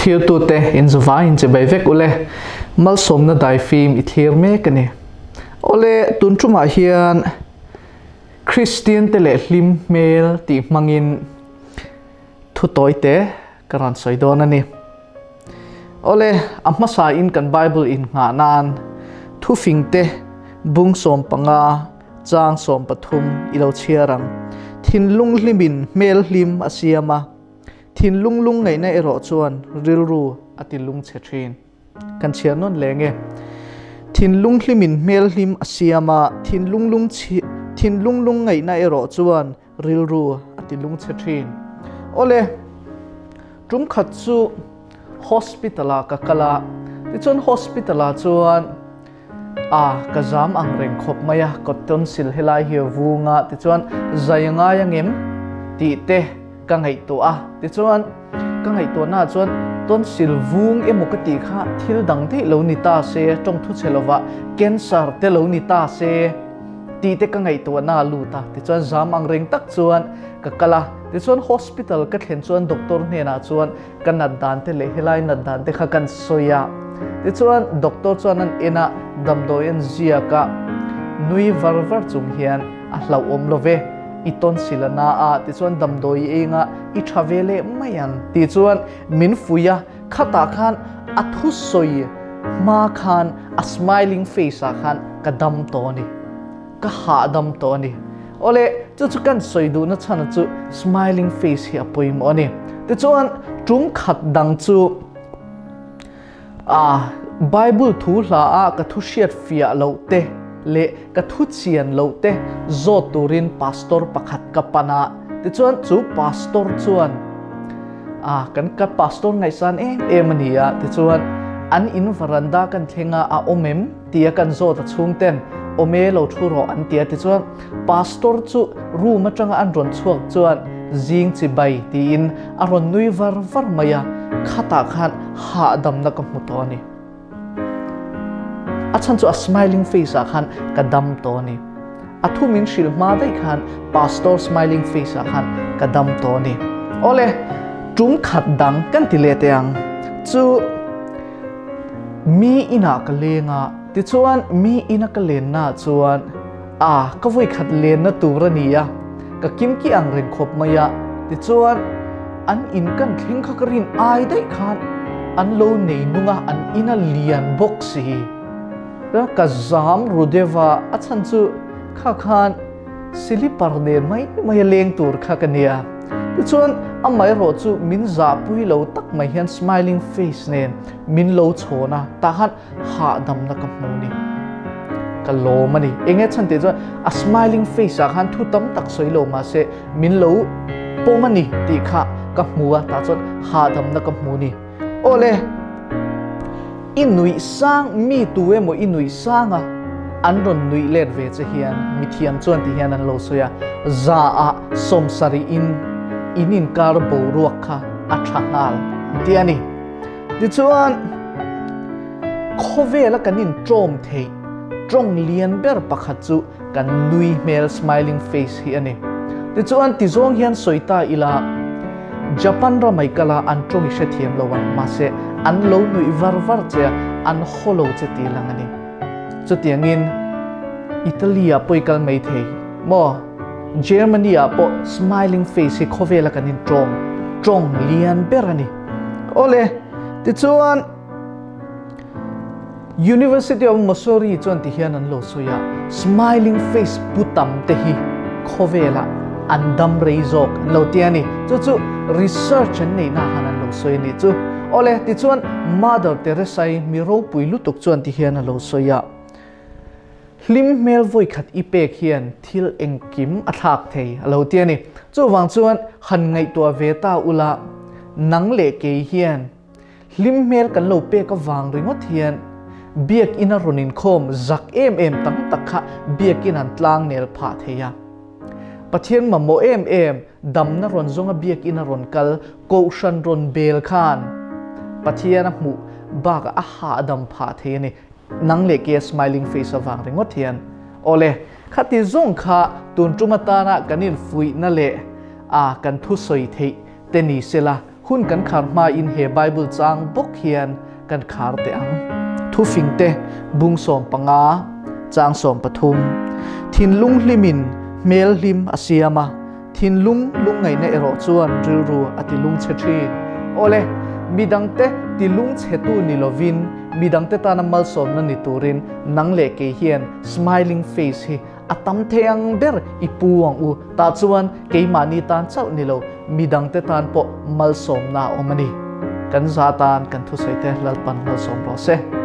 Thirtute inzuvaiin chibai vek ule, malsawmna daifim i thlir mek a ni. Awle, tun tumah hian Kristiante leh hlim hmel tih hmangin thu tawite ka rawn sawi dawn a ni. Awle, a hmasain kan Bible innghah nan thufingte bung 15 chang 13 i lo chhiar ang. Thinlung hlimin hmel hlim a siam a. Thinlung lung ngaihna erawh chuan rilru a ti lungchhe thin. Kan chhiar nawn leng e. Thinlung hlimin hmel hlim a siam a, thinlung lung thinlung lung ngaihna erawh chuan rilru a ti lungchhe thin. Awle, tum khat chu hospital ah ka kal a, tichuan hospital ah chuan a ka zam ang reng khawp mai a, cotton sil helai hi a vung a, tichuan zai a ngai angem tih te ka ngaihtuah a, tichuan ka ngaihtuahna ah chuan tonsil vung emaw ka tih kha thil dang daih lo ni ta se, tawng thu chhe lovah cancer te lo ni ta se tih te ka ngaihtuahna a lut a, tichuan zam ang reng tak chuan ka kal a, tichuan hospital ka thlen chuan doctor hnenah chuan ka nat dan te leh helai nat dan te kha kan sawi a, tichuan doctor chuan an en a, damdawi an ziak a, nui var var chung hian a hlauhawm lo ve. I tonsil a na a, tichuan damdawi i enga i tha ve leh mai ang tih chuan min fuih a, khatah khan a thusawi hma khan a smiling face ah khan ka dam tawh a ni, ka hahdam tawh a ni. Awle, chu chu kan sawi duhna chhan chu smiling face hi a pawimawh a ni. Tichuan tum khat dang chu A, Bible thu hla a ka thu hriat fiah loh te leh ka thu chian loh te zawt turin pastor pakhat ka pan a, tichuan chu pastor chuan a, kan ka pastor ngaihsan em em a ni a, tichuan an in varanda kan thleng a, a awm em tia kan zawt a chhungten awm e lo thu rawh an ti a, tichuan pastor chu room atanga an rawn chhuak chuan zing chibai tiin a rawn nui var var mai a, khatah khan hahdamna ka hmu tawh a ni. A chhan chu a smiling face ah khan ka dam tawh a ni. A thu min hrilh hma daih khan pastor smiling face ah khan ka dam tawh a ni. Awle, tum khat dang kan ti leh teh ang chu mi inah ka leng a, tichuan mi ina ka lenna ah chuan a ka vawi khat lenna tur a ni a, ka kimki ang reng khawp mai a, tichuan an in kan thleng kha ka rin ai daih khan an lo nei nung a, an in a lian bawk si. Ka zam ru deuh a, a chhan chu kha khan silipar nen mai mai a leng tur kha ka nia. Tichuan amaherawh chu min zahpui lo tak mai hian smiling face nen min lo chhawn a, tah khan hahdamna ka hmu ni. Ka lawm a ni. Enge chhan tih chuan a smiling face ah khan thu tam tak sawi lo mahse min lo pawm a ni tih kha ka hmu a, tah chuan hahdamna ka hmu ni. Awle, i nuih sang mi tu emaw i nuih sang a, an rawn nuih let ve che hian mithiam chuan ti hian an lo sawi a, za ah 70 in in inkar boruak kha a tha nghal an ti a ni. Tichuan, khawvela kan inṭawm theih ṭawng lian ber pakhat chu kan nui hmel, smiling face, hi a ni. Tichuan, tizawng hian sawi ta ila, Japan ramai kala an ṭawng i hrethiam lo a, mahse an lo nuih var var che a, an haw lo che tih lang a ni. Chutiangin, Italy-ah pawh i kal mai thei maw? Germany-ah pawh smiling face hi khawvela kan inṭawm ṭawng lian ber a ni. Awle, tichuan University of Missouri chuan ti hian an lo sawi a, smiling face pu tam te hi khawvelah an dam rei zawk an lo ti a ni. Chu chu research an neihna ah khan an lo sawi a nih chu. Awle, tichuan Mother Teresa-i mi ropui lutuk chuan ti hian a lo sawi a, Hlim hmel vawikhat i pek hian thil engkim a thlak thei a lo ti a ni. Chuvang chuan han ngaihtuah ve ta ula, nang leh kei hian hlim hmel kan lo pek avang ringawt hian biakina rawn inkhawm zak em em tam tak kha biakin an tlangnel phah thei a. Pathian mamawh em em damna rawn zawnga biakina rawn kal kohhran rawn bel khan Pathian a hmuh bakah a hahdam phah thei a ni. Nang leh ke smiling face avang ringawt hian awle khati zawng kha tun tum atana kan infuihna leh a kan thusawi theih te ni sela. Hun kan khar hmain he Bible chang bawk hian kan khar teh ang. Thufingte bung 15 chang 13. Thinlung hlimin hmel hlim a siam a, thinlung lungngaihna erawh chuan rilru a ti lungchhe thin. Awle, midangte ti lungchhetu ni lovin midangte tana malsawmna ni turin nang leh kei hian smiling face hi a tam thei ang ber i pu ang u. Tah chuan keimahni tan chauh ni lo, midangte tan pawh malsawmna a awm a ni. Kan za tan kan thusawi te Lalpan malsawm rawh se.